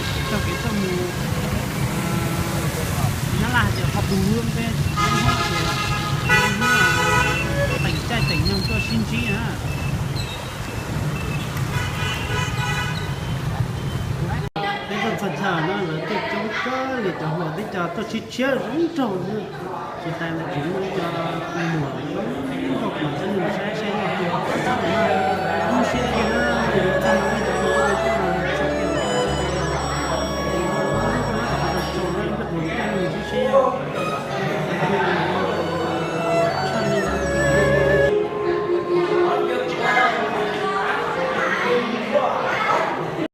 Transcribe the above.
Txoj kev tuaj mus Nyab Laj hais tias qhov pus hwb, peb Hmoob hais tias teem caij teem nyoog tuaj sib ntsib na. Peb tuaj txog chaw no lawv tuaj coob kawg li, cov hluas teb cov tuaj tshiab tshiab zoo nraug xwb. Tsis tas lawv tseem muaj ib co muam zoo nraug, kom cov neeg saib saib loj tiag, lub siab tiag na. Yuav txog no peb